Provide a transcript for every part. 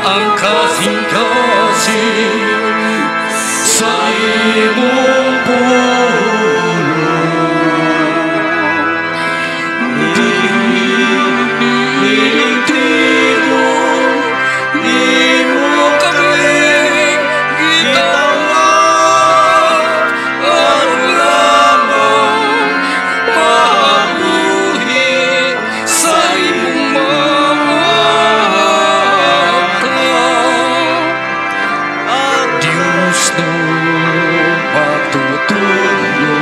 Ang kasing-kasing sa imong pulong. Niining tigom, nimo kaming gitawag, aron lamang mabuhi sa imong mga Diyos no matutudlo,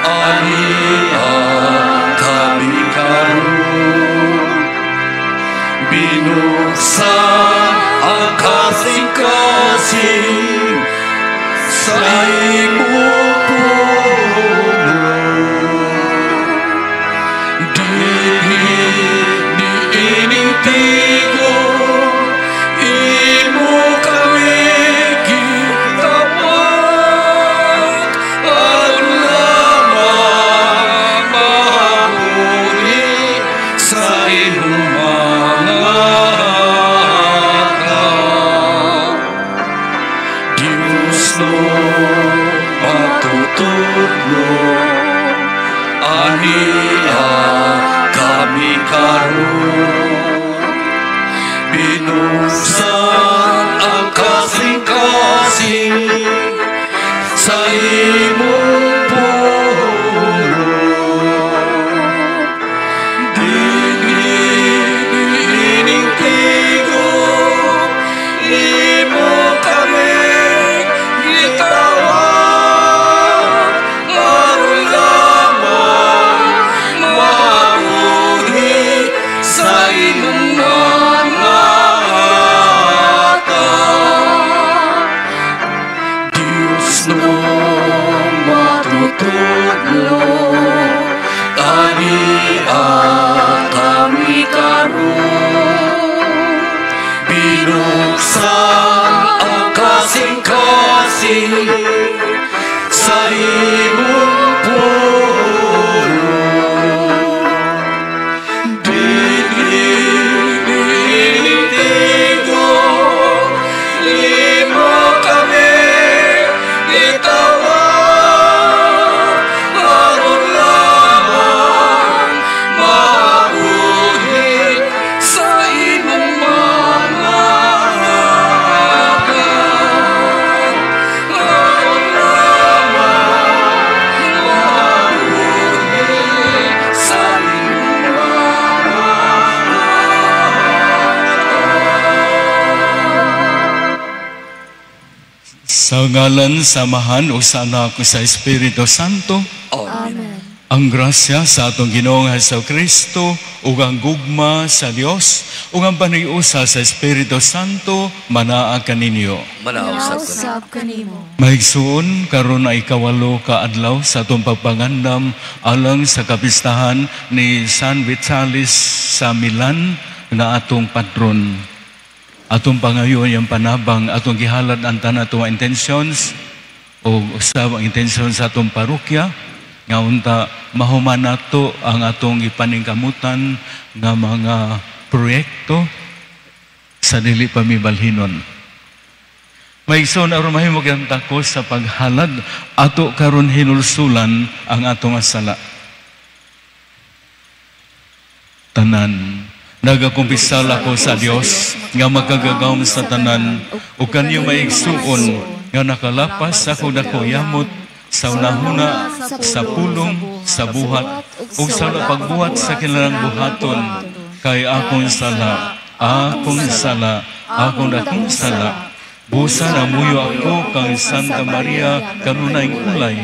ania kami karon. Binuksan ang kasing-kasing sa imong pulong. Dinhi niining tigom, imo kami gitawag, aron lamang mabuhi sa imong mga aklan. Diyos no matutudlo, ania kami karon. Binuksan ang kasing-kasing sa imong pulong. Dinhi niining tigom, imo kami gitawag, aron lamang mabuhi sa imong mga aklan. Diyos no matutudlo, ania kami karon. Binuksan ang kasing-kasing sa imong pulong. Dinhi niining tigom, imo kami gitawag, aron lamang mabuhi sa imong mga aklan. Aron lamang mabuhi sa imong mga aklan. Sa ngalan sa Amahan ug sa Anak ug sa Espiritu Santo. Amen. Amen. Ang grasya sa atong Ginoong Hesus Kristo ug ang gugma sa Dios ug ang panag-usa sa Espiritu Santo manaa kaninyo. Manaa usab ka. Usab kanimo. Mahigsuon, karon ay 8 ka adlaw sa atong pagpangandam alang sa kapistahan ni San Vitalis sa Milan na atong patron. Atong pangayon yung panabang, atong gihalad ang tanan atong intentions o usab ang intensyon sa atong parokya nga unta mahuman nato ang atong ipaningkamutan nga mga proyekto sa dili pa mibalhinon. Maigsoon, aron mahimo kitang takos sa paghalad, ato karon hinulsulan ang atong sala. Tanan, nagakumpisal ako sa Dios nga makagagahom sa tanan ug kanyo maigsuon nga nakalapas ako dako yamot sa unahuna, sa pulong, sa buhat ug sa wala pagbuhat sa kinalang buhaton, kay akong sala, akong sala, akong dakong sala. Busa namuyo ako kang Santa Maria kanunay ulay,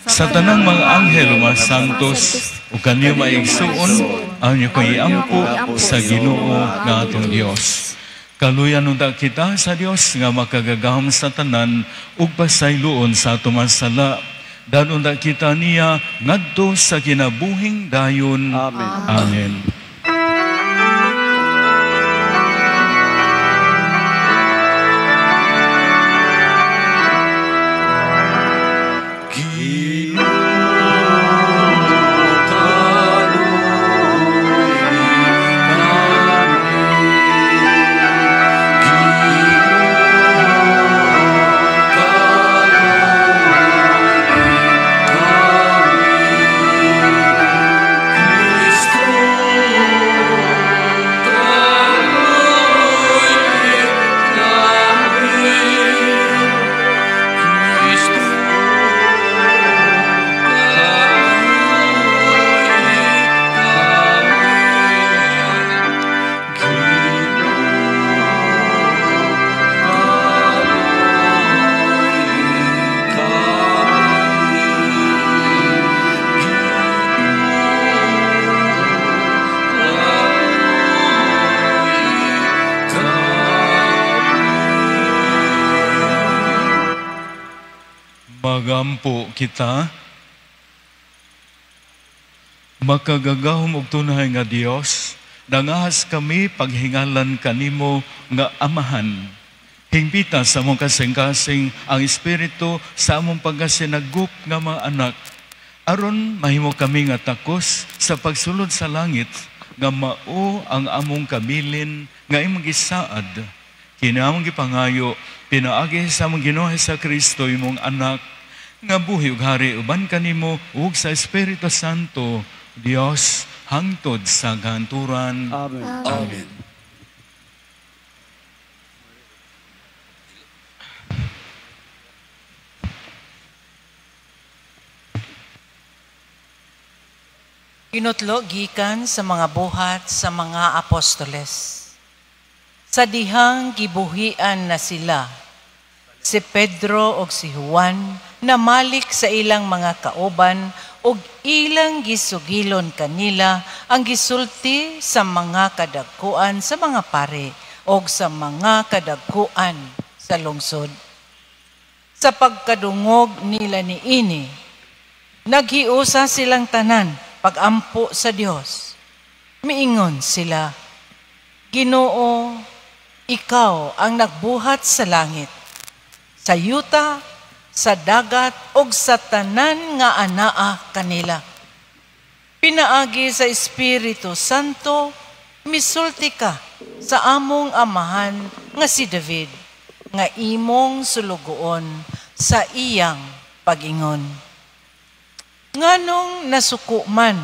sa tanang mga anghel ug mga santos, ug kanyo maigsuon ang inyo kong iampo sa Ginoo nga atong Dios. Kaluyan unta kita sa Dios nga makagagahom sa tanan ug pasayloon sa atong mga sala. Dad-on unta kita niya ngadto sa kinabuhing dayon. Amen. Amen. Ginoo, kaluy-i kami. Magampo kita. Makagagahom og tunay nga Dios, nangahas kami paghingalan kanimo nga Amahan. Hingpita sa among kasing-kasing ang Espiritu sa among pagkasinagop nga mga anak, aron mahimo kami nga takos sa pagsulod sa langit, nga mao ang among kabilin nga imong gisaad. Kini among gipangayo pinaagi sa among Ginoo Hesukristo, imong anak, nga buhi ug hari uban kanimo ug sa Espiritu Santo, Dios, hangtod sa kahangturan. Amen. Amen. Kinutlo gikan sa mga buhat sa mga apostoles. Sa dihang gibuhian na sila, si Pedro og si Juan namalik sa ilang mga kauban og ilang gisugilon kanila ang gisulti sa mga kadagkuan sa mga pare og sa mga kadagkuan sa lungsod. Sa pagkadungog nila niini, naghiusa silang tanan pagampo sa Dios. Miingon sila, Ginoo, ikaw ang nagbuhat sa langit, sa yuta, sa dagat, ug sa tanan nga anaa kanila. Pinaagi sa Espiritu Santo, misulti ka sa among amahan nga si David, nga imong sulugoon sa iyang pag-ingon. Nganong nasuko man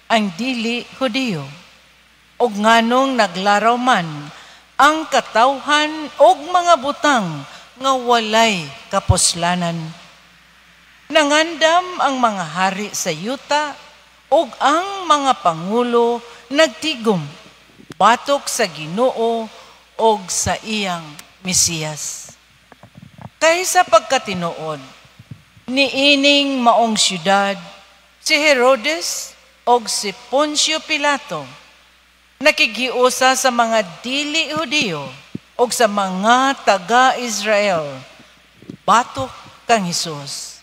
ang dili Hudiyo, ug nganong naglaraw man ang katawhan og mga butang nga walay kapuslanan. Nangandam ang mga hari sa yuta ug ang mga pangulo nagtigom batok sa Ginoo ug sa iyang Mesiyas. Kaysa pagkatinuod niining maong syudad, si Herodes og si Poncio Pilato nakighiusa sa mga dili Hudiyo og sa mga taga-Israel batok kang Hesus,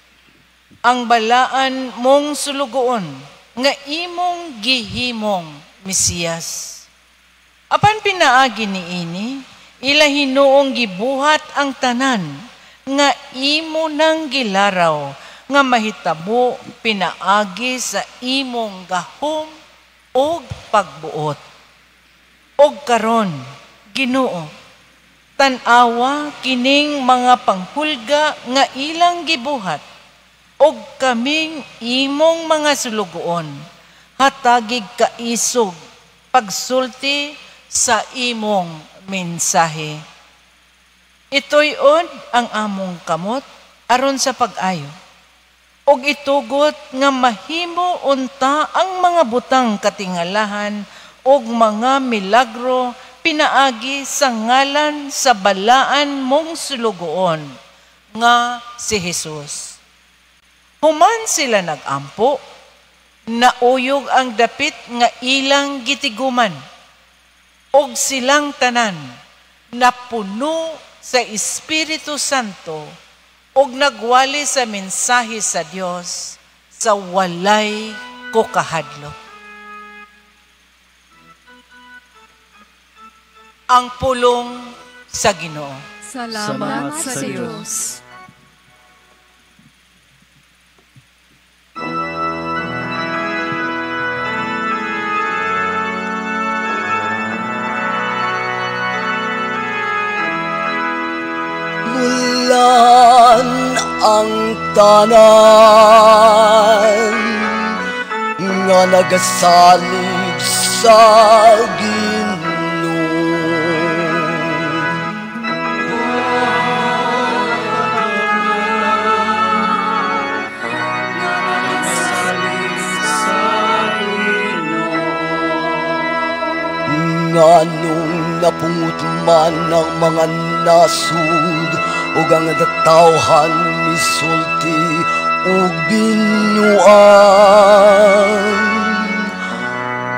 ang balaan mong sulugoon nga imong gihimong Mesiyas. Apan pinaagi niini, ila hinuong gibuhat ang tanan nga imo nang gilaraw nga mahitabo pinaagi sa imong gahom og pagbuot. Og karon, Ginoo, tan-awa kining mga panghulga nga ilang gibuhat og kaming imong mga sulugoon hatagig kaisog pagsulti sa imong mensahe. Ituy-on ang among kamot aron sa pag-ayo, og itugot nga mahimo unta ang mga butang katingalahan og mga milagro pinaagi sa ngalan sa balaan mong sulugoon nga si Hesus. Human sila nagampo, nauyog ang dapit nga ilang gitiguman, og silang tanan napuno sa Espiritu Santo og nagwali sa mensahe sa Dios sa walay kokahadlok. Ang pulong sa Ginoo. Salamat sa Dios. Mulan ang tanan nga nagasalig sa Ginoo. Nganong napungot man ang mga nasud ug ang katawhan misulti ug binuang,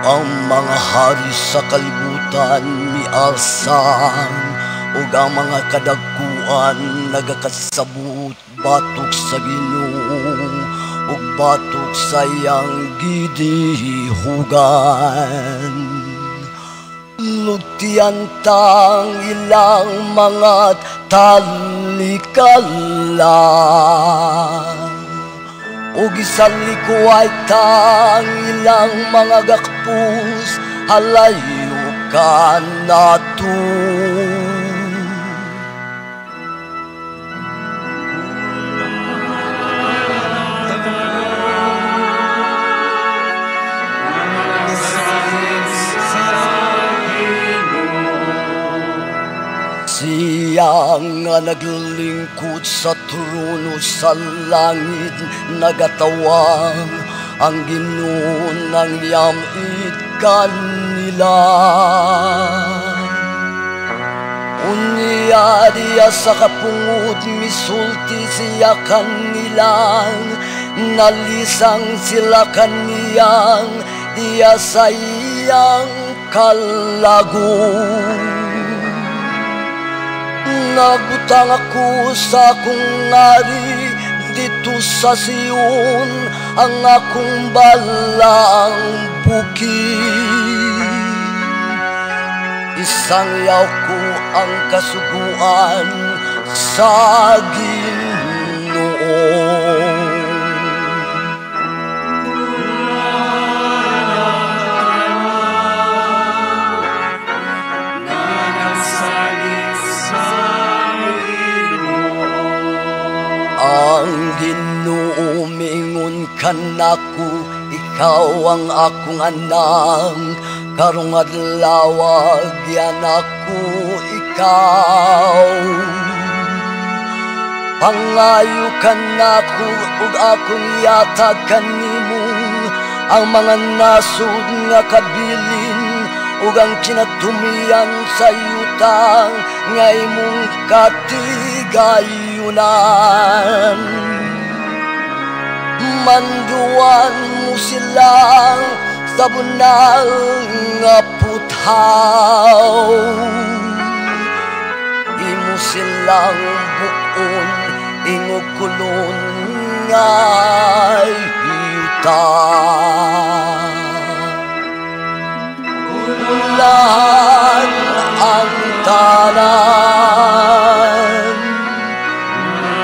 ang mga hari sa kalibutan mialsan ug ang mga kadagkuan nagakasabot Batok sa Ginoo ug batok sa iyang gidihugan. Lugtian tang ilang mga talikala ug isalikuay tang ilang mga gakpus, halayo kanato. Siya nga naglingkod sa trono sa langit, nagatawang ang Ginoo ng yamit kanila. Unya diya sa kapungot misulti siya kanilang, nalisang sila kaniyang diya sa iyang kalagong. Nagbutang ako sa akong ari dito sa Sion, ang akong balaang bukid. Isangyaw ko ang kasuguan sa Ginoo. Ang Ginoo miingon kanako, ikaw ang akong anak, karong adlaw gianak ko ikaw. Pangayo kanako ug akong yatag kanimo ang mga nasud nga kabilin ug ang kinatumian sa yutang nga imong katigayunan. Manduan mo silang sa bunal nga puthaw, imo silang buon ingog kulon nga yuta. Ulan ang tanan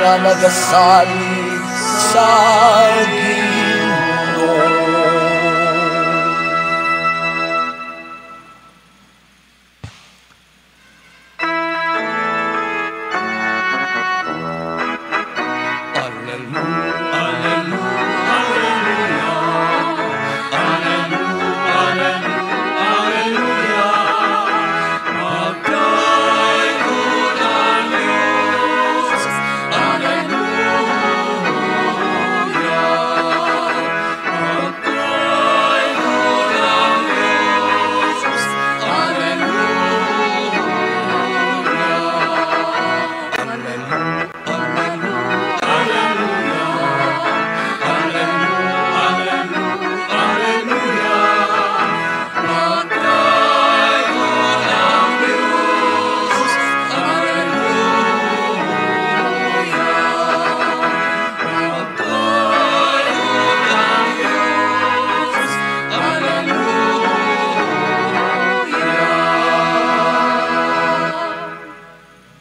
nga nagasalig sa Ginoo.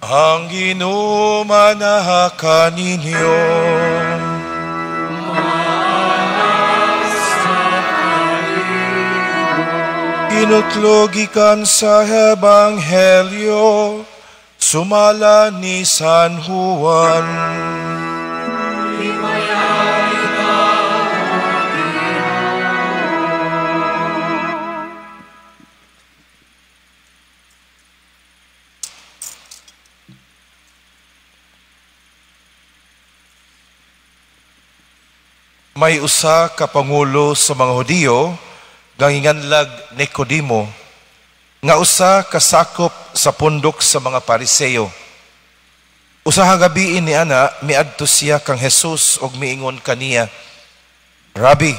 Ang Ginoo manaha kaninyo. Ginutlog gikan sa Ebanghelyo sumala ni San Juan. May usa ka pangulo sa mga Hudiyo nga nginganlag Nicodemo, nga usa ka sakop sa pundok sa mga Pariseo. Usa ka gabii ni ana miadto siya kang Jesus og miingon kaniya, "Rabi,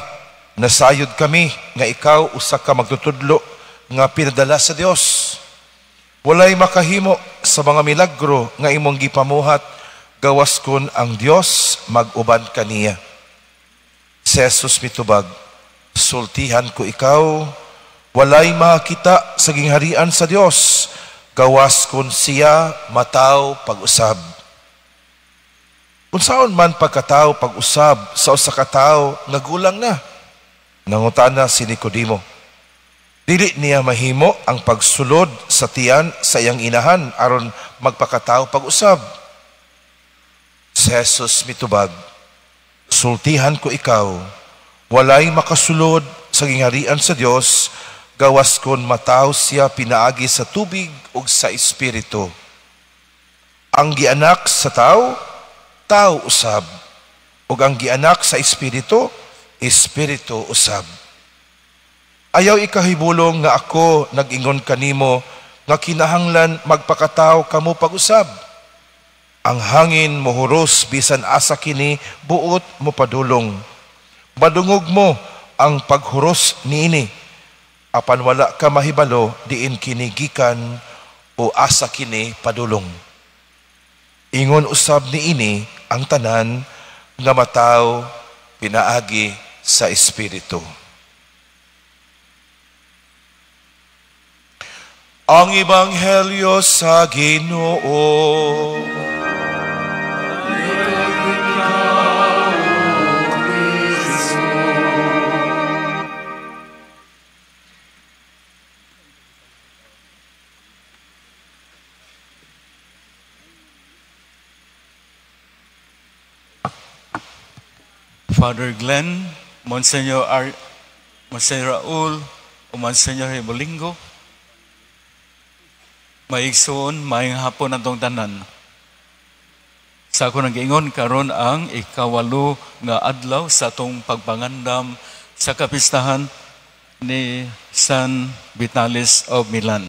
nasayod kami nga ikaw usa ka magtutudlo nga pinadala sa Dios. Walay makahimo sa mga milagro nga imong gipamuhat gawas kon ang Dios mag-uban kaniya. Si Jesus mitubag, sultihan ko ikaw, walay makita sa gingharian sa Dios, gawas kon siya mataw pag-usab. Unsaon man pagkataw pag-usab sa usa ka tawo nga gulang na? Nangutana si Nicodemo. Dili niya mahimo ang pagsulod sa tiyan sa iyang inahan aron magpakataw pag-usab. Si Jesus mitubag, sultihan ko ikaw, walay makasulod sa gingharian sa Dios, gawas kon mataw siya pinaagi sa tubig ug sa espiritu. Ang gianak sa tawo, tao usab, ug ang gianak sa espiritu, espiritu usab. Ayaw ikahibulong nga ako nag-ingon kanimo nga kinahanglan magpakataw kamo pag-usab. Ang hangin mohuros bisan asa kini buot mo padulong. Madungog mo ang paghuros niini, apan wala ka mahibalo diin kini gikan o asa kini padulong. Ingon usab niini ang tanan nga mataw pinaagi sa espiritu. Ang Ebanghelyo sa Ginoo. Father Glenn, Monsignor Raul, o Monsignor Hebolingo, maigsoon, maayong hapon atong tanan. Sa ako nag-ingon karon ang 8 nga adlaw sa atong pagpangandam sa kapistahan ni San Vitalis of Milan.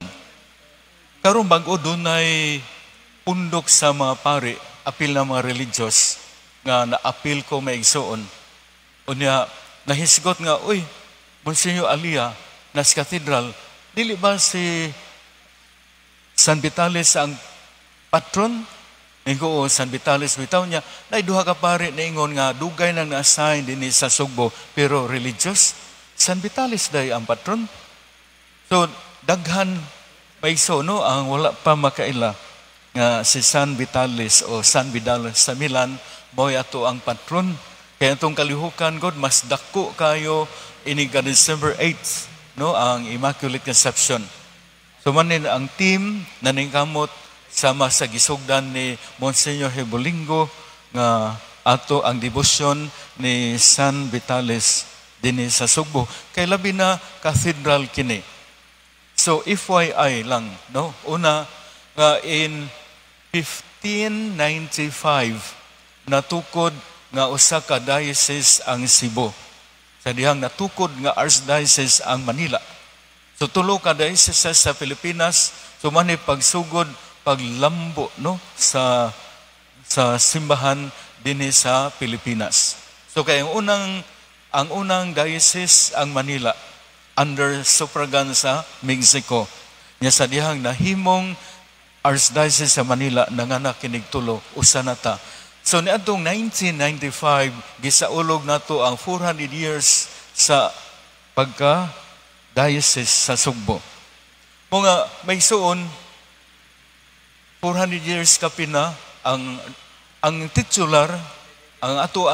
Karon bag-o dunay pundok sa mga pari, apil na mga religious nga naapil ko maigsoon. Unya nahisgot nga, uy, Monsignor Alia, nas cathedral, dili ba si San Vitalis ang patron? Ingo, San Vitalis bitaw niya, nay duha ka pare naingon nga dugay nang na-assign dinhi sa Sugbo, pero religious, San Vitalis day ang patron. So daghan maigso no ang wala pa makaila nga si San Vitalis o San Vidal sa Milan mo'y ato ang patron. Kaya itong kalihukan God, mas dako kayo inig December 8 no ang Immaculate Conception. So manin ang team naningkamot sama sa gisugdan ni Monsignor Hebolingo nga ato ang debosyon ni San Vitalis dinhi sa Sugbo. Kay labi na cathedral kini. So FYI lang no, una nga in 1595 natukod nga usa ka diocese ang Cebu. Sa dihang natukod nga archdiocese ang Manila. So tulo ka diocese sa Pilipinas, so man pagsugod paglambo no sa simbahan dinhi sa Pilipinas. So kay ang unang diocese ang Manila under suffragan sa Mexico. Nya sa dihang nahimong archdiocese sa Manila nanganak kinig tulo usa na ta. So niadtong 1995 gisaulog nato ang 400 years sa pagka diocese sa Sugbo. Mga may suon 400 years kapina ang titular ang ato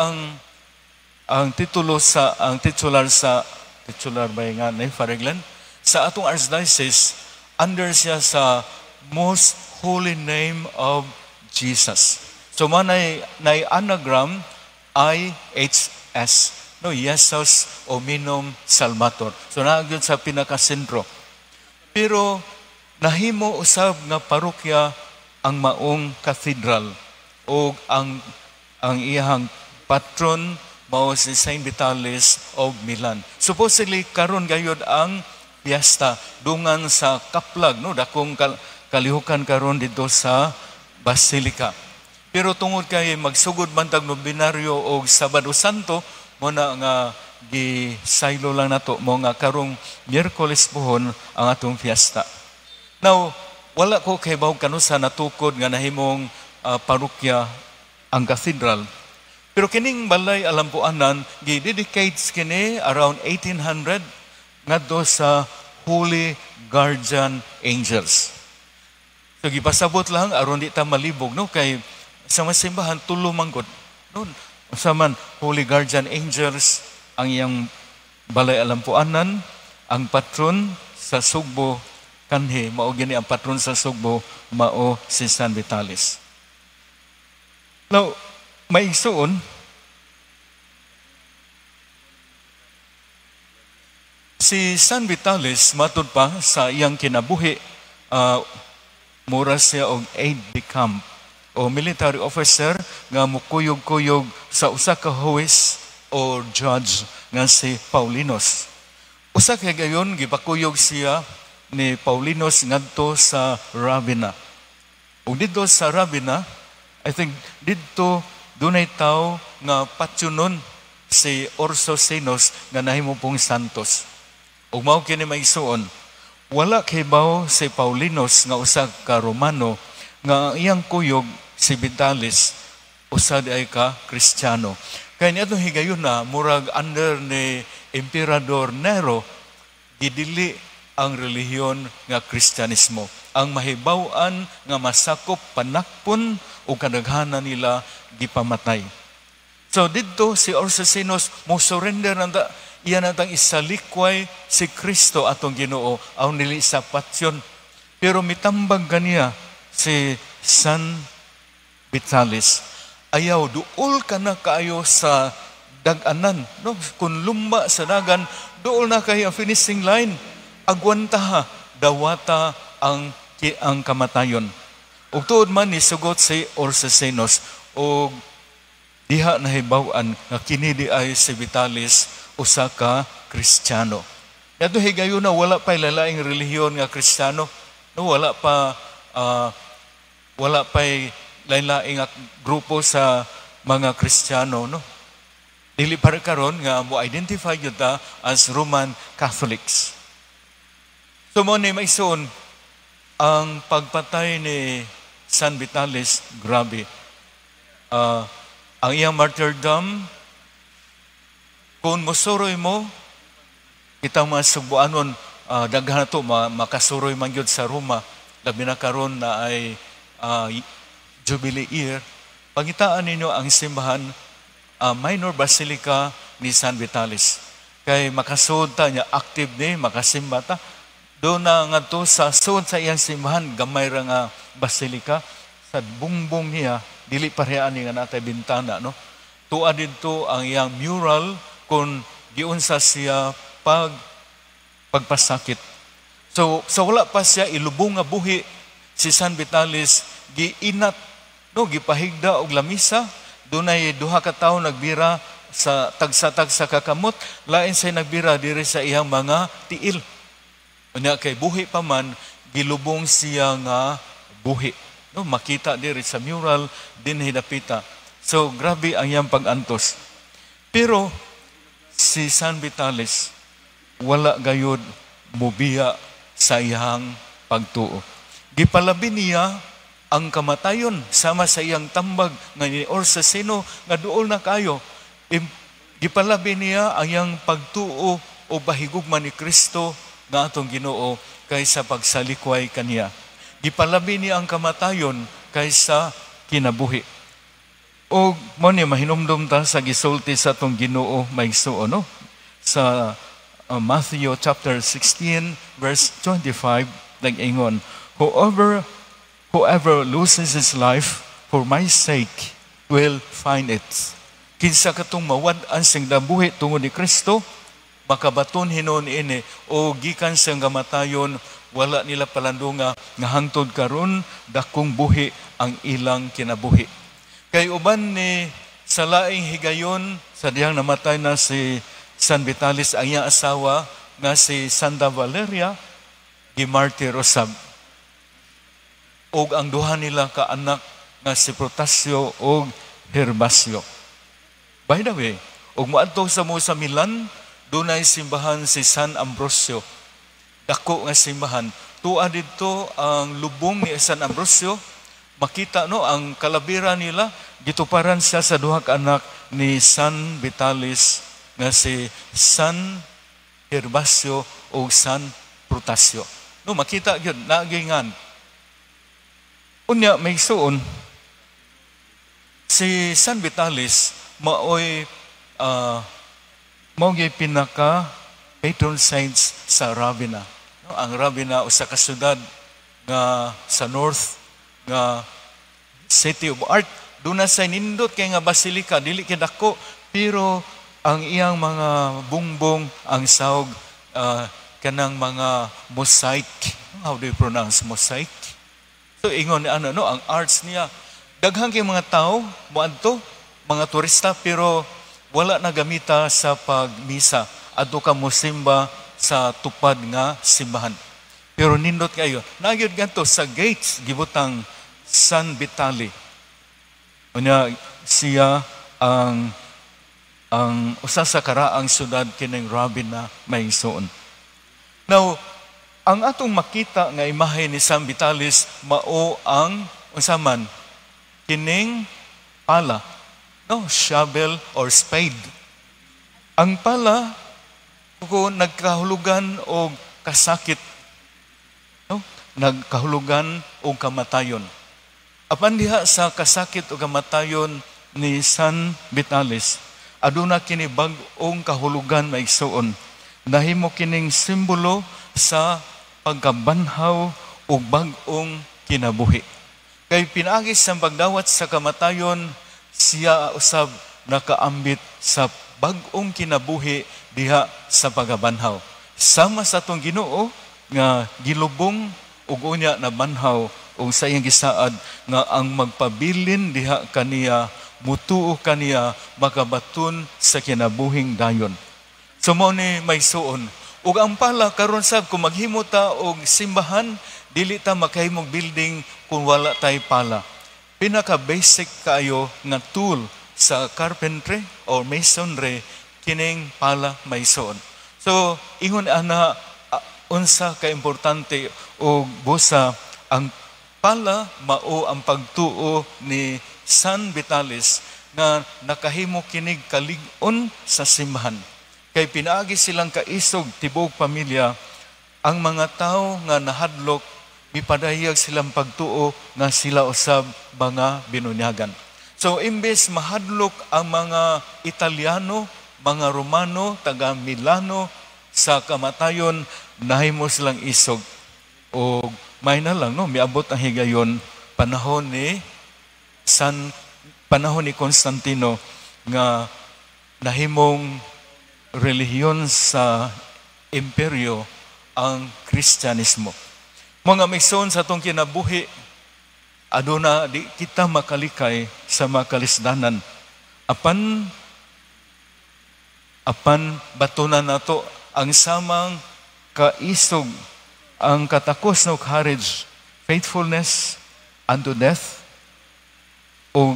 ang titulo sa ang titular sa titular ba nga ni Father Glenn sa atong archdiocese under siya sa Most Holy Name of Jesus. So man nay anagram IHS. No, Jesus Hominum Salvator. So naa gyud sa pinakasentro. Pero nahimo usab nga parokya ang maong cathedral o ang iyang patron mao si Saint Vitalis of Milan. Supposedly karon gayud ang piyesta dungan sa kaplag no, dakong kalihukan karon didto sa Basilica. Pero tungod kay magsugod man tag nobinaryo og Sabado Santo, mo na nga gisaylo lang nato mo nga karong Miyerkules pohon ang atong fiesta. Now, wala ko kay bawo kanusa natukod nga nahimong parokya ang cathedral. Pero kining balay alampuanan gi-dedicate kini around 1800 ngadto sa Holy Guardian Angels. So gipasabot lang aron di ta malibog, no, kay sa mga simbahan tulo man gud, no, unsa man Holy Guardian Angels ang iyang balay alampuanan, ang patron sa Sugbo kanhi mao gini ang patron sa Sugbo mao si San Vitalis. Now, maigsuon, si San Vitalis matud pa sa iyang kinabuhi, mura siya og aide-de-camp o military officer nga mukuyog-kuyog sa usa ka huwes o judge nga si Paulinus. Usa kay gayon gipakuyog siya ni Paulinus ngadto sa Ravenna. Ug didto sa Ravenna, I think didto dunay tawo nga patyonon si Orsosenos nga nahimo pong santos. Ug mao kini maigsuon, wala kibaw si Paulinus nga usa ka Romano nga ang iyang kuyog si Vitalis usa di ay ka Kristiyano. Kay niadtong higayon na murag under ni Emperador Nero gidili ang relihiyon nga Kristyanismo. Ang mahibaw-an nga masakop panakpon o kadaghanan nila gipamatay. So didto si Orsosenos mo surrender nanda iya natang isalikway si Kristo atong Ginoo aw nili sa patyon. Pero mitambag kaniya si San Vitalis. Ayaw duol ka na kaayo sa dag-anan, no? Kung lumba sa dagan, duol na kayo ang finishing line. Agwanta ha, dawata ang kamatayon. Ug tuod man ni sugot si Orsosenos og diha nahibaw-an nga kini di ay si Vitalis usa ka Kristiyano. Kadto higayon na wala pa lalaing relihiyon nga Kristiyano, no, wala pa wala pa'y lain-laing grupo sa mga Kristiyano, no. Dili pa karon nga mo identify gyud ta as Roman Catholics. So mo ni maigsoon, ang pagpatay ni San Vitalis, grabe. Ang iyang martyrdom, kung mosuroy mo, kitang mga Sugbuanon, daghan na to, makasuroy man gyud sa Roma, labi na karon na ay Jubilee year, pangitaan ninyo ang simbahan, Minor Basilica ni San Vitalis. Kay makasuod ta niya, active ni, makasimba ta. Doon na ngadto sa suod sa iyang simbahan, gamay ra nga basilika, sa bungbong niya, dili pareha ani nga natay bintana, no? Tua didto ang iyang mural kung giunsa siya pagpasakit. So sa wala pa siya ilubong nga buhi, si San Vitalis giinat, no, gipahigda og lamisa. Dunay duha ka tawo nagbira sa tagsa-tagsa kakamot, lain say nagbira diri sa iyang mga tiil. Unya kay buhi pa man, gilubong siya nga buhi. No, makita diri sa mural dinhi dapita. So grabe ang iyang pag-antos. Pero si San Vitalis wala gayud mobiya sa iyang pagtuo. Gipalabi niya ang kamatayon sama sa iyang tambag nga ni Orseseno nga duol na kayo. Gipalabi niya ang iyang pagtuo o bahigugma ni Kristo nga atong Ginoo kaysa pagsalikway kaniya. Gipalabi niya ang kamatayon kaysa kinabuhi. O mo ni mahinumdum ta sa gisulti sa atong Ginoo maigsuon, no? Sa Matthew chapter 16 verse 25 nag-ingon, Whoever loses his life for my sake will find it. Kinsa katong mawad-an sing dabuhi tungod ni Kristo, makabaton hinon ini o gikan siyang kamatayon, wala nila palandunga nga hangtod karon dakong buhi ang ilang kinabuhi. Kay uban ni sa laing higayon sa dihang namatay na si San Vitalis, ang iyang asawa nga si Santa Valeria gimartir usab. Og ang duha nila ka anak nga si Protasio og Gervasio. By the way, og moadto sa mo sa Milan, dunay simbahan si San Ambrosio. Dako nga simbahan. Tua didto ang lubong ni San Ambrosio Makita no ang kalabira nila gituparan siya sa duha ka anak ni San Vitalis nga si San Gervasio o San Protasio. No makita gyud naagingan. Unya may suon si San Vitalis maoy mao gyud pinaka patron saints sa Ravenna. No, ang Ravenna usa ka syudad nga sa north nga City of Art. Doon na sa nindot kay nga basilika, dili kay dako, pero ang iyang mga bungbong, ang sawg kanang mga mosaic. How do you pronounce mosaic? So ingon ano no, ang arts niya. Daghan kay mga tao moadto, mga turista, pero wala na gamita sa pagmisa. Adto ka mosimba sa tupad nga simbahan. Pero nindot kayo. Nagyod ganto sa gates gibutang San Vitali. Unya siya ang usa sa karaang syudad kining Ravenna may suon. Now, ang atong makita nga imahe ni San Vitalis mao ang unsa man kining pala, no, shovel or spade. Ang pala kung nagkahulugan og kasakit, no, nagkahulugan og kamatayon. Apan diha sa kasakit o kamatayon ni San Vitalis, aduna kini bag-ong kahulugan maigsuon. Nahimo kining simbolo sa pagkabanhaw ug bag-ong kinabuhi. Kay pinaagi sa pagdawat sa kamatayon, siya usab nakaambit sa bag-ong kinabuhi diha sa pagkabanhaw. Sama sa atong Ginoo nga gilubong ug unya nabanhaw ug sa iyang gisaad nga ang magpabilin diha kaniya, mutuo kaniya, makabaton sa kinabuhing dayon. So mao ni may suon. Ug ang pala karon sab kung maghimo ta og simbahan, dili ta makahimog building kung wala tay pala. Pinaka basic kaayo nga tool sa carpentry or masonry kining pala may suon. So ingon ana unsa ka importante og busa ang pala mao ang pagtuo ni San Vitalis nga nakahimo kinig kalig-on sa simbahan. Kay pinaagi silang kaisog tibuok pamilya, ang mga tawo nga nahadlok mipadayag silang pagtuo nga sila usab mga binunyagan. So imbes mahadlok ang mga Italiano, mga Romano, taga Milano sa kamatayon, nahimo silang isog. O may na lang no, miabot ang higayon panahon ni Constantino nga nahimong relihiyon sa imperyo ang Kristyanismo. Mga mison sa atong kinabuhi, aduna di kita makalikay sa makalisdanan. Apan batunan nato ang samang kaisog, ang katakos no courage, faithfulness unto death, o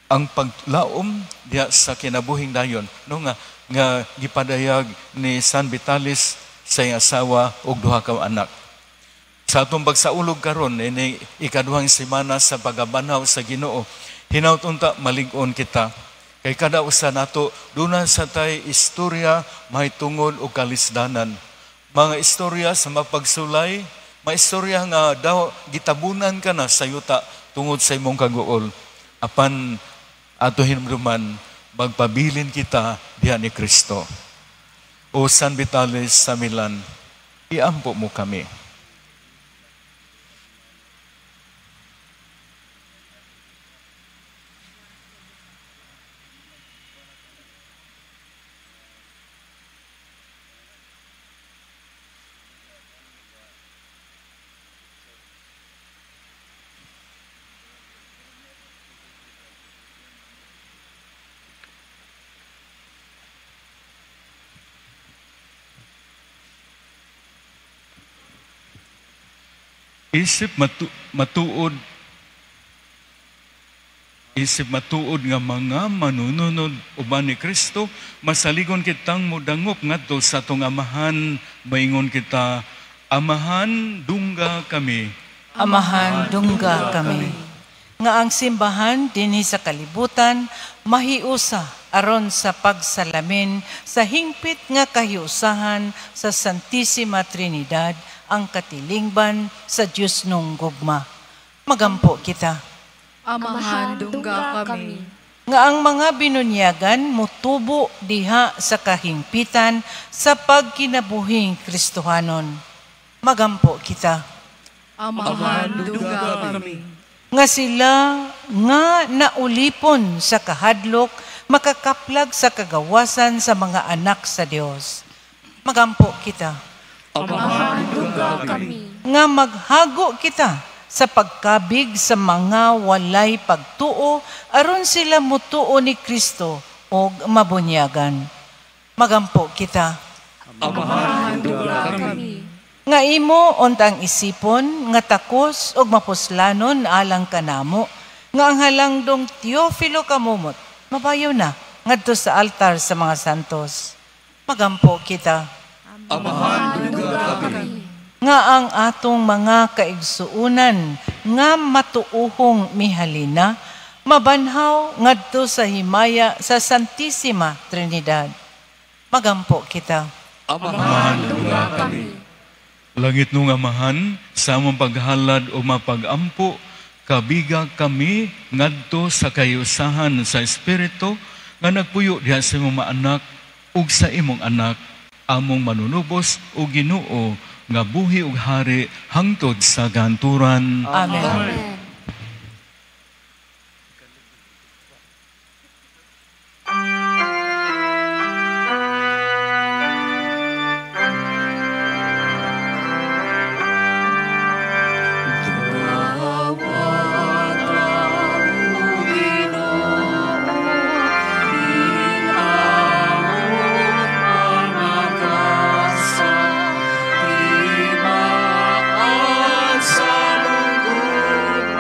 ang paglaom diha sa kinabuhing dayon no nga gipadayag ni San Vitalis sa iyang asawa ug duha ka anak. Sa atong pagsaulog karon ini ikaduhang semana sa pagabanhaw sa Ginoo, hinaut unta malig-on kita. Kay kada usa nato duna sa tay istorya mahitungod og kalisdanan. Mga istorya sa mapagsulay, mga istorya nga daw gitabunan ka na sa yuta tungod sa imong kaguol. Apan ato hinumduman, magpabilin kita diha ni Kristo. O San Vitalis sa Milan, iampo mo kami. Isip matuod nga mga manununod uban ni Kristo, masaligon kitang mudangop ngadto sa atong Amahan, maingon kita, Amahan, dungga kami. Amahan, dungga kami. Nga ang simbahan dinhi sa kalibutan mahiusa aron sa pagsalamin sa hingpit nga kahiusahan sa Santissima Trinidad ang katilingban sa Dios nung gugma. Magampo kita. Amahan, dungga kami. Nga ang mga binunyagan mutubo diha sa kahingpitan sa pagkinabuhing Kristohanon. Magampo kita. Amahan, dungga kami. Nga sila nga naulipon sa kahadlok makakaplag sa kagawasan sa mga anak sa Dios. Magampo kita. Amahan, dungga kami. Nga maghago kita sa pagkabig sa mga walay pagtuo aron sila mutuo ni Kristo og mabunyagan. Magampo kita. Amahan, dungga kami. Nga imo untang isipon nga takos og mapuslanon alang kanamo nga ang halangdong Teofilo Camomot mabayo na ngadto sa altar sa mga santos. Magampo kita. Amahan, dungga kami. Nga ang atong mga kaigsuunan nga matuuhong mihalina mabanhaw ngadto sa himaya sa Santissima Trinidad. Magampo kita. Amahan, dungga kami. Langit nung Amahan, sa among paghalad o mapagampo, kabiga kami ngadto sa kayusahan sa Espiritu nga nagpuyo diha sa imong maanak ug sa imong anak, among manunubos o Ginoo nga buhi ug hari hangtod sa ganturan. Amen. Amen. Sa munggo.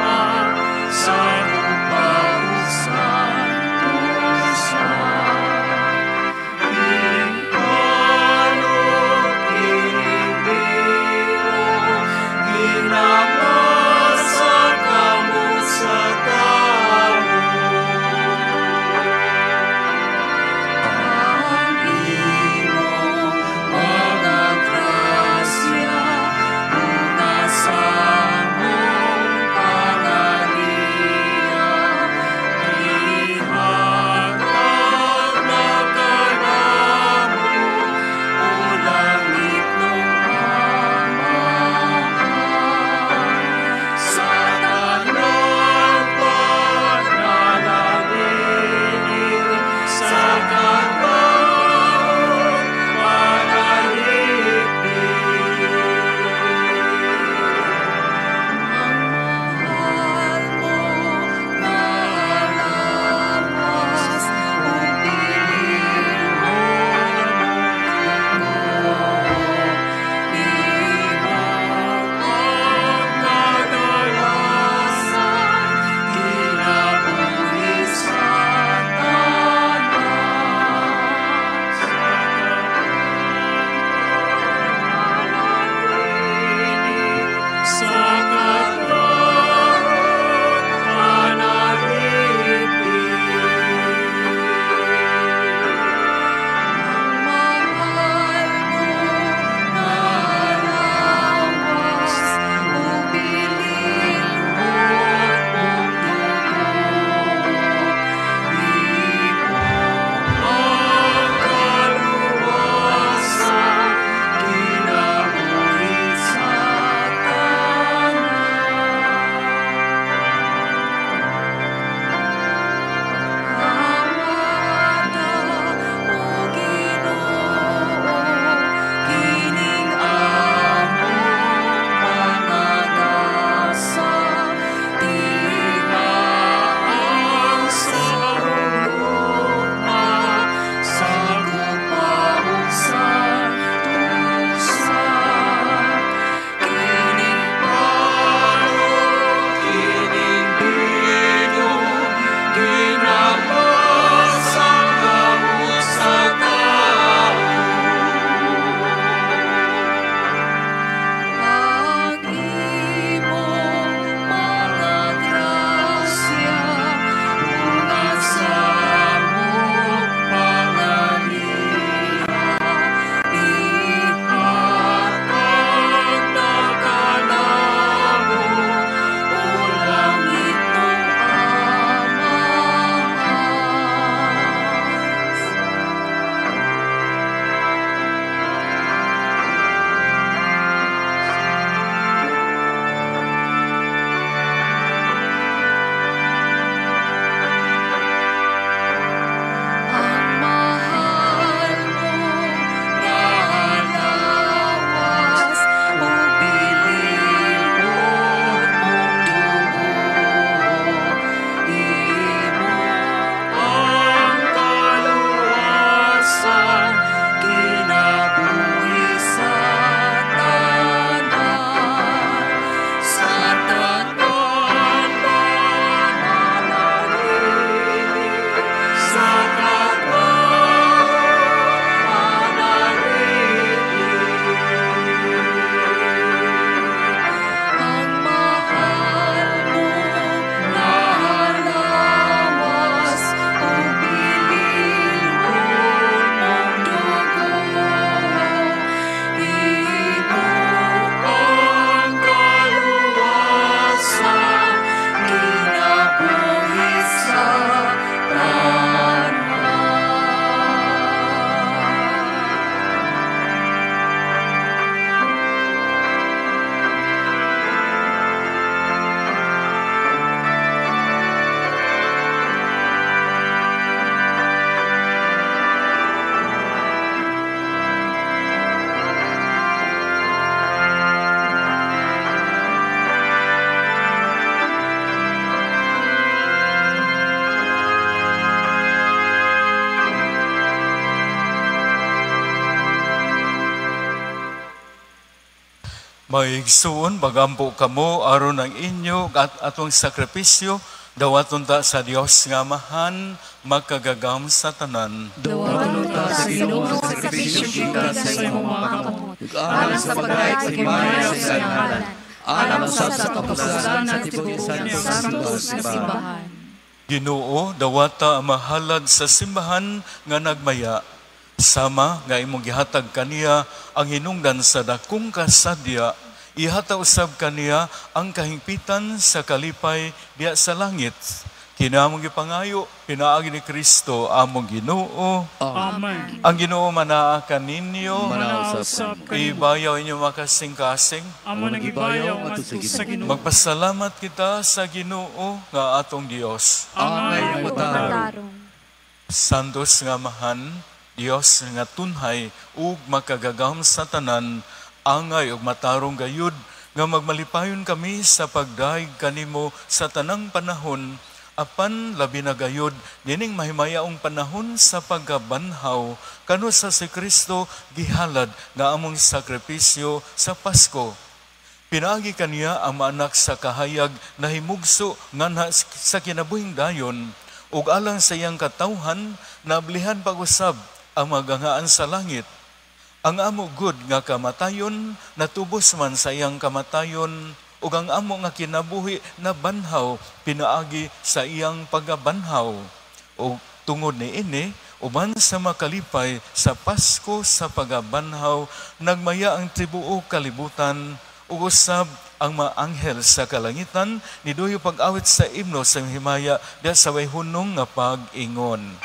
Maigsuon, magampo kamo aron ang inyo at atong sakripisyo dawaton ta sa Dios nga Amahan makagagahom sa tanan. Dawaton ta sa Ginoo ang sakripisyo gikan sa imong mga kamot, alang sa pagdayeg sa himaya sa iyang ngalan, alang usab sa kapuslan sa tibuok santos nga simbahan. Ginoo, dawata ang mahalad sa simbahan nga nagmaya, sama nga imong gihatag kaniya ang hinungdan sa dakong kasadya, ihatag usab kaniya ang kahingpitan sa kalipay diya sa langit. Kini among gipangayo pinaagi ni Kristo among Ginoo. Amen. Ang Ginoo manaa kaninyo. Manaa usab kanimo. Ibayaw inyo makasing-kasing. Amo nang ibayaw ngadto sa Ginoo. Magpasalamat kita sa Ginoo nga atong Dios. Angay matarong. Santos nga Amahan, Dios nga tunhay ug makagagahom sa tanan, angay ug matarong gayud nga magmalipayon kami sa pagdayeg kanimo sa tanang panahon, apan labi na gayud nining mahimayaong panahon sa pagkabanhaw kanu sa si Kristo gihalad nga among sakripisyo sa Pasko. Pinaagi kaniya ang maanak sa kahayag nahimugso nganha sa kinabuhing dayon, ug alang sa iyang katawhan naablihan pag-usab ang magangaan sa langit. Ang amo gud nga kamatayon natubos man sa iyang kamatayon, ug ang amo nga kinabuhi nabanhaw pinaagi sa iyang pagabanhaw. Ug tungod niini, uban sa makalipay sa Pasko sa pagabanhaw, nagmaya ang tibuok kalibutan, ug usab ang mga anghel sa kalangitan niduyo pag-awit sa imno sa himaya diha sa way hunong nga pag-ingon.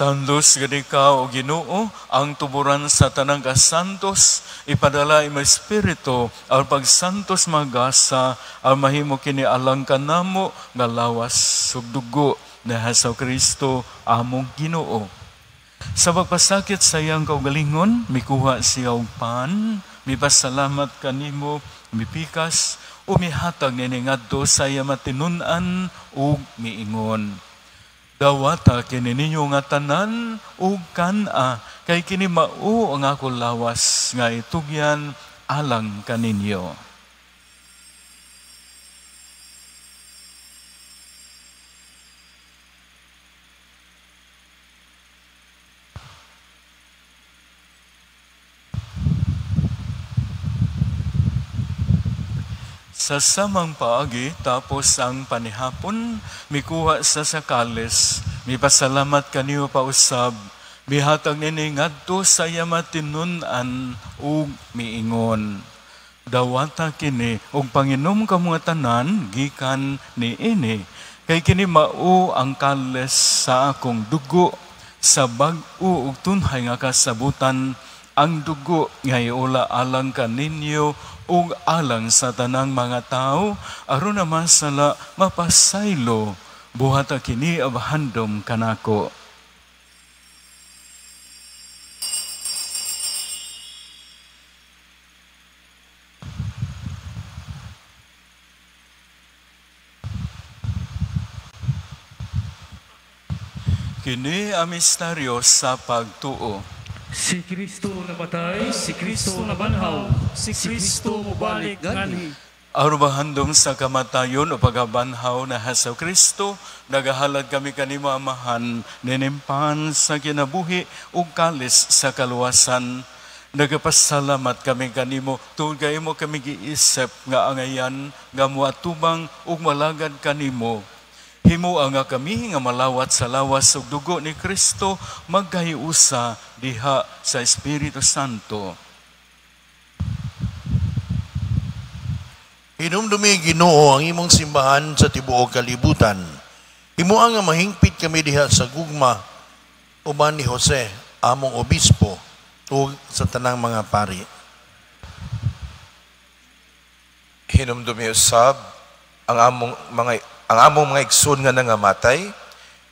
Santos gani ka, o Ginoo, ang tuburan sa tanang kasantos, ipadala imo Espiritu ang pagsantos magasa, ang mahimo kini alang kanamo nga lawas ug dugo ni Hesus Kristo among Ginoo. Sa pagpasakit sa iyang kaugalingon, mikuha siya og pan, mipasalamat kanimo, mipikas, o mihatag niini ngadto sa iya matinun-an ug miingon. Dawata kini ninyo nga tanan ug kan-a, kay kini mao ang ako lawas nga itugyan alang kaninyo. Sa samang paagi, tapos ang panihapon, mikuha sa sakales, mipasalamat kaniyo pausab, mihatag nini ngadto sa iya matinun-an ug miingon. Dawata kini ug panginom kamo nga tanan gikan niini, kay kini mao ang kales sa akong dugo, sa bag-o ug tunhay nga kasabutan, ang dugo nga iula alang kaninyo ug alang sa tanang mga tao, aron na masala mapasaylo, buhata kini abahandom kanako. Kini ang misteryo sa pagtuo. Si Kristo namatay, si Kristo nabanhaw, si Kristo mobalik nganhi. Aron mahandom sa kamatayon o pagabanhaw na Hesus Kristo, nagahalad kami kanimo Amahan, ninimpan sa kinabuhi ug kalis sa kaluwasan. Nagapasalamat kami kanimo tungod kay imo kami giisip nga angayan nga moatubang ug malagad kanimo. Himoa nga kami nga malawat sa lawas ug dugo ni Kristo magkahiusa diha sa Espiritu Santo. Hinumdumi Ginoo ang imong simbahan sa tibuok kalibutan. Himoa nga mahingpit kami diha sa gugma uban ni Jose among obispo ug sa tanang mga pari. Hinumdumi usab ang among mga igsoon nga nangamatay,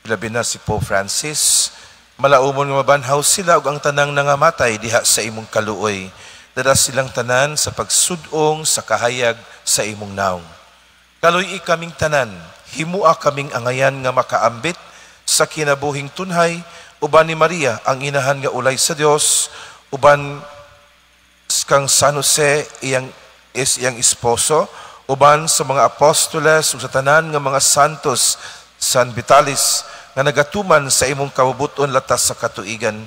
labi na si Pope Francis, malaumon nga mabanhaw sila ug ang tanang nangamatay diha sa imong kaluoy. Dala silang tanan sa pagsudong sa kahayag sa imong naong. Kaluy-i kaming tanan, himua kaming angayan nga makaambit sa kinabuhing tunhay, uban ni Maria ang inahan nga ulay sa Dios, uban kang San Jose iyang is iyang esposo, uban sa mga apostoles ug sa tanan nga mga santos, San Vitalis, nga nagatuman sa imong kabubuton latas sa katuigan.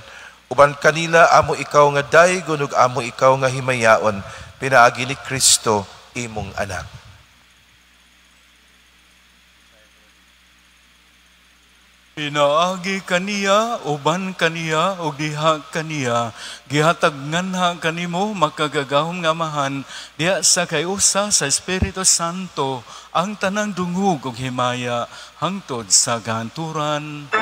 Uban kanila amo ikaw nga daygon ug amo ikaw nga himayaon, pinaagi ni Kristo imong anak. Pinaagi kaniya, uban kaniya, ug diha kaniya, gihatag nganha kanimo makagagahom nga Amahan, diha sa kayusa sa Espiritu Santo, ang tanang dungog ug himaya, hangtod sa kahanturan.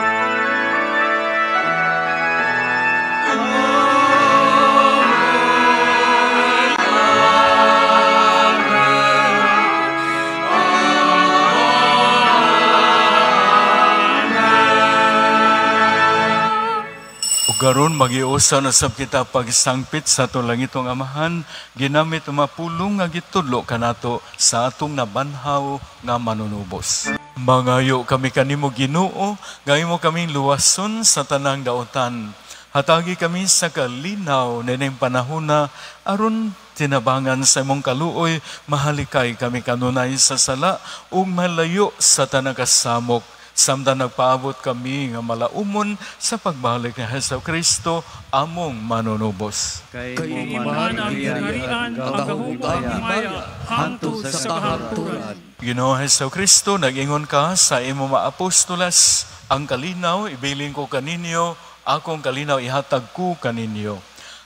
Karon magiusa na sab kita pagsangpit sa atong langitong Amahan, ginamit ang mapulong nga gitudlo kanato sa atong nabanhaw nga manunubos. Mangayo kami kanimo Ginoo, nga imo kaming luwason sa tanang daotan. Hatagi kami sa kalinaw nining panahona aron tinabangan sa imong kaluoy, mahalikay kami kanunay sa sala ug malayo sa tanang kasamok. Samtang nagpaabot kami nga malaumon sa pagbalik ni Hesus Kristo among manunubos. Kay imahan ang gingharian, ang gahom ug ang himaya hangtod sa kahangturan. Ginoo Hesus Kristo, nag-ingon ka sa imong mga apostoles, ang kalinaw ibilin ko kaninyo, akong kalinaw ihatag ko kaninyo.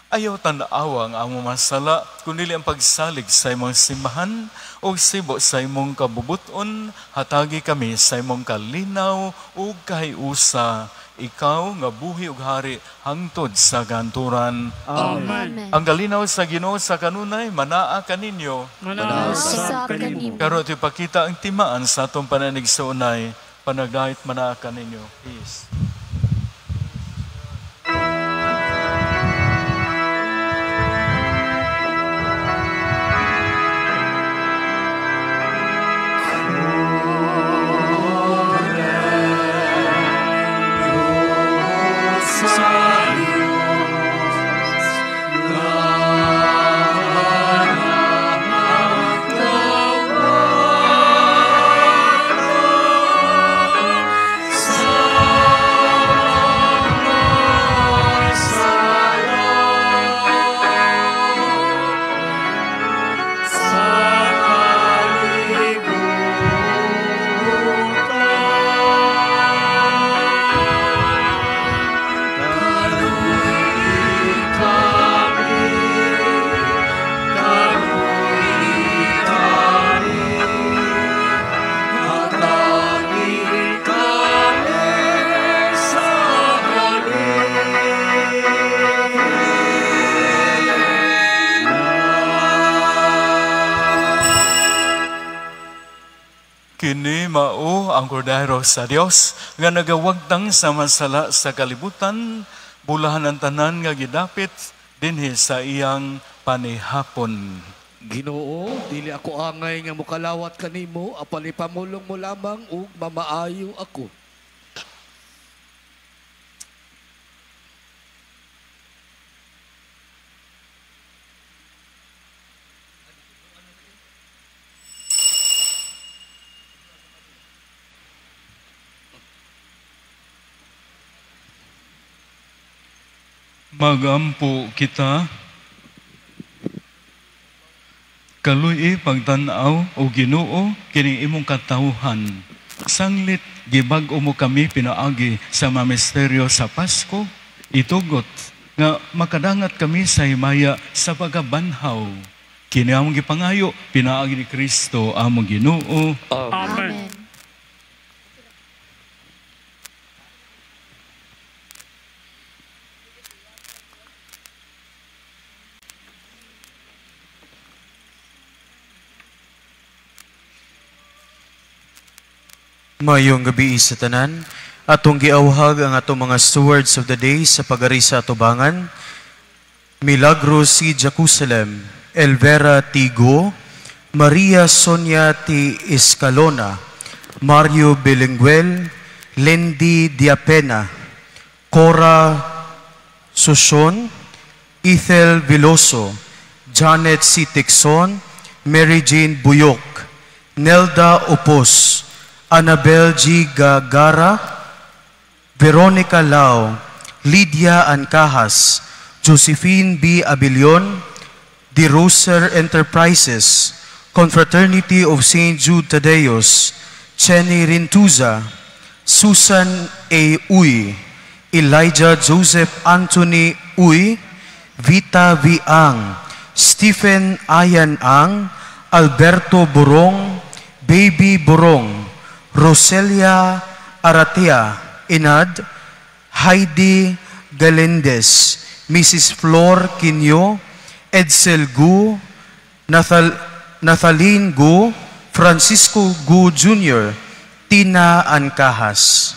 Ayaw tan-awa ang among masala, kundi ang pagsalig sa imong simbahan o sibo sa imong kabubuton, hatagi kami sa imong kalinaw ug kahiusa. Ikaw nga buhi ug hari hangtod sa kanturan. Amen. Ang kalinaw sa Ginoo sa kanunay manaa kaninyo. Manaa sab kanimo. Karon ipakita ang timaan sa atong pananigsuonay, panagdait manaa kaninyo. Peace. Kini mao ang kordero sa Dios nga nagawagtang sa masala sa kalibutan, bulahan ang tanan nga gidapit dinhi sa iyang panihapon. Ginoo, dili ako angay nga mokalawat kanimo, apan ipamulong mo lamang ug mamaayo ako. Magampo kita. Kaluy-i pagtan-aw o Ginoo kining imong katawhan. Sanglit gibag-o mo kami pinaagi sa mga misteryo sa Pasko, itugot nga makadangat kami sa himaya sa pagabanhaw. Kini among gipangayo pinaagi ni Kristo among Ginoo. Amen. Mayong gabi sa tanan, atong giawhag ang atong mga stewards of the day sa pag-ari sa atubangan. Milagro C. Jacusalem, Elvera Tigo, Maria Sonia T. Escalona, Mario Belenguel, Lendy Diapena, Cora Suson, Ethel Veloso, Janet C. Tixon, Mary Jane Buyok, Nelda Opos, Annabel G. Gagara, Veronica Lau, Lydia Ancajas, Josephine B. Abilion, De Roser Enterprises, Confraternity of St. Jude Thaddeus, Chenny Rintuza, Susan A. Uy, Elijah Joseph Anthony Uy, Vita V. Ang, Stephen Ayan Ang, Alberto Burong, Baby Burong, Roselia Aratea Inad, Heidi Galendez, Mrs. Flor Quinio, Edsel Gu, Nathaline Gu, Francisco Gu Jr., Tina Ancajas.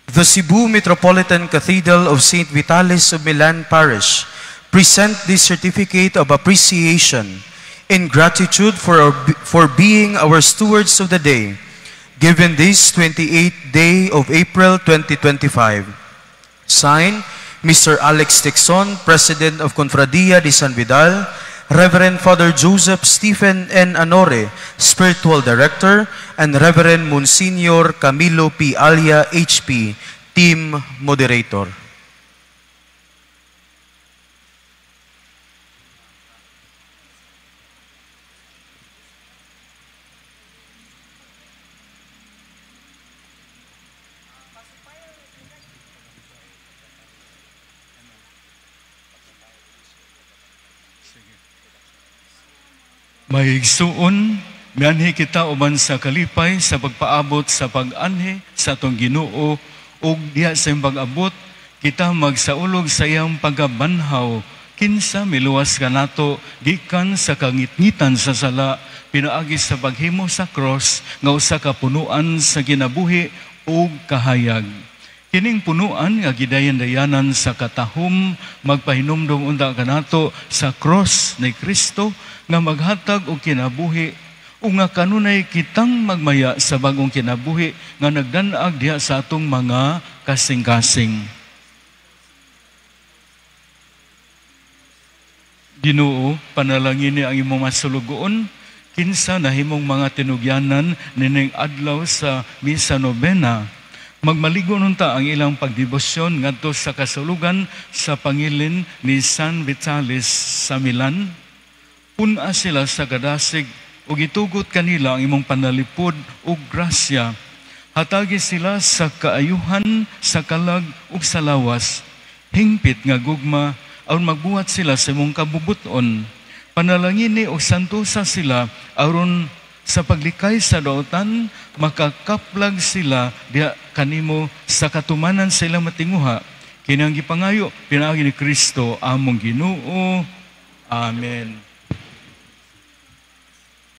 The Cebu Metropolitan Cathedral of St. Vitalis of Milan Parish present this certificate of appreciation in gratitude for being our stewards of the day, given this 28th day of April 2025. Signed, Mr. Alex Tixon, President of Confradia de San Vidal, Reverend Father Joseph Stephen N. Anore, Spiritual Director, and Reverend Monsignor Camilo P. Alia, HP, Team Moderator. Mahigsuon, mianhi kita uban sa kalipay sa pagpaabot sa pag-anhi sa atong Ginoo ug diha sa iyang pag-abot kita magsaulog sa iyang pagabanhaw, kinsa miluwas kanato gikan sa kangitngitan sa sala pinaagi sa paghimo sa cross nga usa ka punuan sa kinabuhi ug kahayag. Kining punuan nga gidayan-dayanan sa katahom magpahinumdom unta kanato sa cross ni Kristo nga maghatag og kinabuhi ug nga kanunay kitang magmaya sa bagong kinabuhi nga nagdan-ag diha sa atong mga kasing-kasing. Ginoo, panalangini ang imong masulugoon kinsa nahimong mga tinugyanan nining adlaw sa misa nobena. Magmaligon unta ang ilang pagdebosyon ngadto sa kasulugan sa pangilin ni San Vitalis sa Milan. Pun-a sila sa kadasig ug itugot kanila ang imong panalipod ug grasya. Hatagi sila sa kaayuhan, sa kalag ug sa lawas. Hingpit nga gugma aron magbuhat sila sa imong kabubuton. Panalangini og santosa sila aron sa paglikay sa dautan makakaplag sila diha kanimo sa katumanan sa ilang matinguha. Kini ang gipangayo pinaagi ni Kristo among Ginoo. Amen.